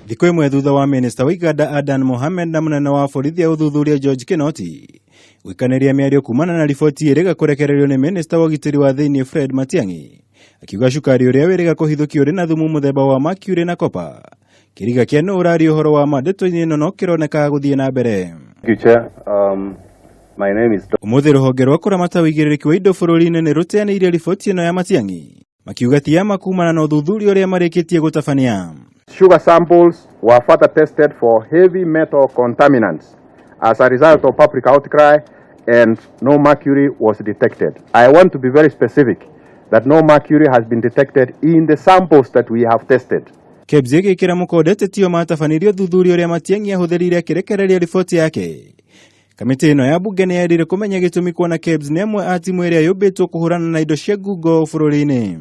Thikũ ĩmwe thutha wa minista wa iganda Adan Mohamed na mũnene wa borithi ya ũthuthuria George Kinoti gũikanĩria mĩario kumana na riboti ĩrĩga kũrekererio nĩ minista wa ũgitĩri wa thĩinĩ Fred Matiang'i, akiuga cukari ũrĩa wĩrĩga kũhithũkio ũrĩ na thumu mũthemba wa mercury na copper. Kĩriga kĩa nũ ũraria ũhoro wa ma ndeto-inĩ ĩno no kĩroneka gũthiĩ na mbere. Thank you, Chair. My name is Ũmũthĩ rũhonge rwa kũramata ũigĩrĩrĩki wa indo bũrũri-inĩ nĩ rũteanĩirie riboti ĩno ya Matiang'i, makiuga ti ya ma kumana na ũthuthuria ũrĩa marĩkĩtie gũtabania. Sugar samples were further tested for heavy metal contaminants as a result of public outcry, and no mercury was detected. I want to be very specific that no mercury has been detected in the samples that we have tested. KEBS ĩgĩkĩra mũkonde atĩ tio matabanirie ũthuthuria ũrĩa Matiang'i ahũthĩrire akĩrekereria riboti yake. Kamĩtĩ ĩno ya bunge nĩ yerire kũmenya gĩtũmi kuona KEBS nĩ amwe a timu ĩrĩa yũmbĩtwo kũhũrana na indo cia ngungo bũrũri-inĩ.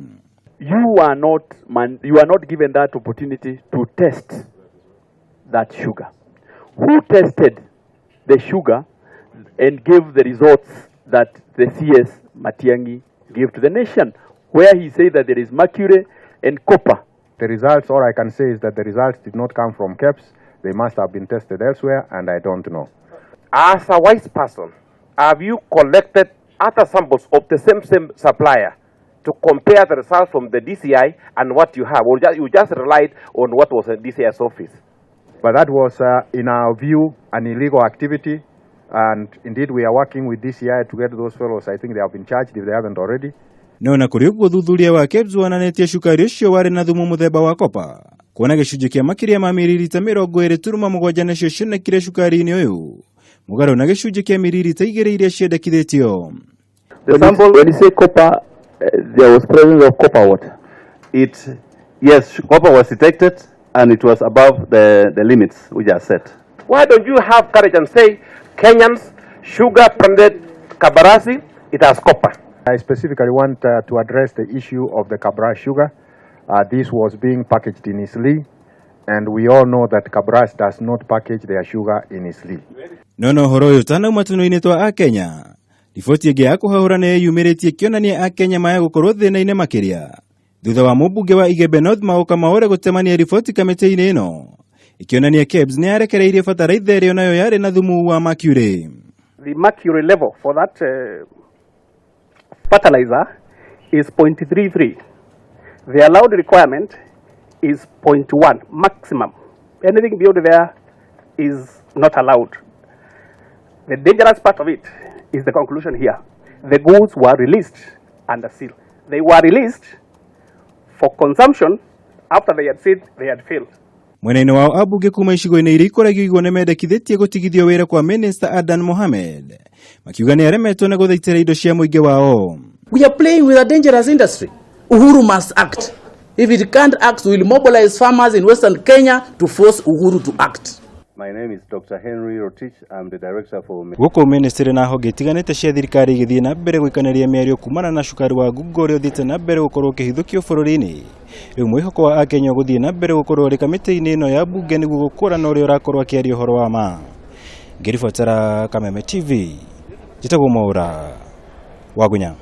You are not man, you are not given that opportunity to test that sugar. Who tested the sugar and gave the results that the CS Matiang'i gave to the nation, where he said that there is mercury and copper? The results, all I can say is that the results did not come from KEBS. They must have been tested elsewhere, and I don't know. As a wise person, have you collected other samples of the same supplier to compare the results from the DCI and what you have, or you just relied on what was in DCI's office? But that was, in our view, an illegal activity, and indeed we are working with DCI to get those fellows. I think they have been charged if they haven't already. No na kũrĩ ũguo, ũthuthuria wa KEBS wonanĩtie cukari ũcio warĩ na thumu mũthemba wa kopa, kuona gĩcunjĩ kĩa makĩria ma miririta 27.7 nĩcio cionekire cukari-inĩ ũyũ, mũgarũ na gĩcunjĩ kĩa miririta 2 iria ciendekithĩtio. The sample, when you say copper, there was presence of copper what? Yes, copper was detected and it was above the limits which are set. Why don't you have courage and say, Kenyans, sugar branded Kabras, it has copper? I specifically want to address the issue of the Kabras sugar. This was being packaged in Eastleigh, and we all know that Kabras does not package their sugar in Eastleigh. No na ũhoro ũyũ ũtanauma tũnua-inĩ twa Akenya, riboti ĩngĩ ya kũhahũra nĩ yumĩrĩtie ĩkĩonania Akenya maya gũkorwo thĩna-inĩ makĩria thutha wa mũmbunge wa Igembe North Maũka Maore gũtemania riboti kamĩtĩ-inĩ ĩno ĩkĩonania KEBS nĩ yarekereirie bataraitha ĩrĩa nayo yarĩ na thumu wa mercury. The mercury level for that fertilizer is 0.33. The allowed requirement is 0.1 maximum. Anything beyond there is not allowed. The dangerous part of it is the conclusion here. The goods were released under seal. They were released for consumption after they had said they had failed. Mwena-inĩ wao, ambunge kuma icigo-inĩ iria ikoragio igwo nĩ mendekithĩtie gũtigithio wĩra kwa Minister Adan Mohamed, makiuga nĩ aremetwo nĩ gũthaitĩra indo cia mũingĩ wao. We are playing with a dangerous industry. Uhuru must act. If it can't act, we will mobilize farmers in Western Kenya to force Uhuru to act. My name is Dr. Henry Rotich. I'm the director for Gũkũ ministry na honge itiganĩte cia thirikari igĩthiĩ na mbere gũikanĩria mĩario kumana na cukari wa ngungo ũrĩa ũthiĩte na mbere gũkorwo ũkĩhithũkio bũrũri-inĩ, rĩu mwĩhoko wa Akenya ũgũthiĩ na mbere gũkorwo ũrĩ kamĩtĩ-inĩ ĩno ya bunge nĩguo gũkũrana ũrĩa ũrakorwo akĩaria ũhoro wa ma. Ngĩribotera Kameme TV, njĩtagwo Mwaũra Wagunya.